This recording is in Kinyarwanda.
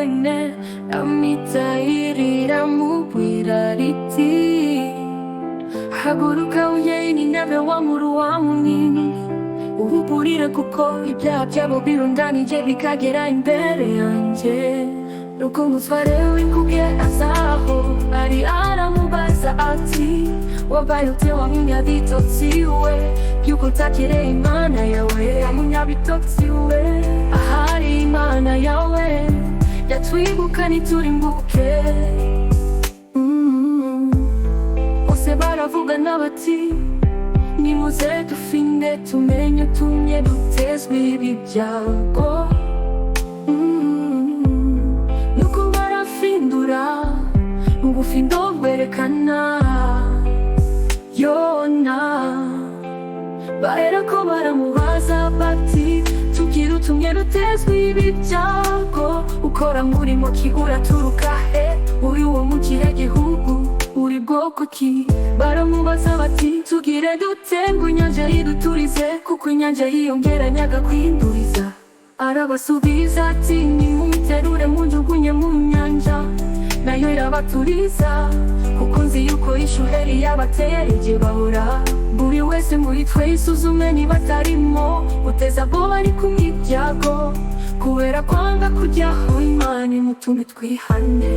Mwene Amitayi riramubwira riti: "Haguruka ujye i Nineve, wa murwa munini, uwuburire, kuko ibyaha byabo birundanije bikagera imbere yanjye." Nuko umutware w'inkuge azaho ari, aramubaza ati: "Wabaye ute, wa munyabitotsi we, yuko utakire Imana yawe? Wa munyabitotsi we, ahari Imana yawe yatwibuka ntiturimbuke." Bose baravugana bati: "Nimuze dufinde, tumenye utumye dutezwa ibi byago." Nuko barafindura, mu bufindo bwerekana Yona. Baherako baramubaza bati: "Tubwire utumye dutezwa ibi byago. Ukora murimo ki? Uraturuka he? Uri wo mu kihe gihugu? Uri bwoko ki?" Baramubaza bati: "Tugire dute ngo inyanja yiduturize?" Kuko inyanja yiyongeranyaga kwinduriza. Arabasubiza ati: "Nimumuterure munjugunye mu nyanja, nayo irabaturiza, kuko nzi yuko ishuheri yabatereje bahora. Buri wese muri twe isuzume niba atarimo guteza abo bari kumwe ibyago kubera kwanga kujyaho Imana imutume twihane."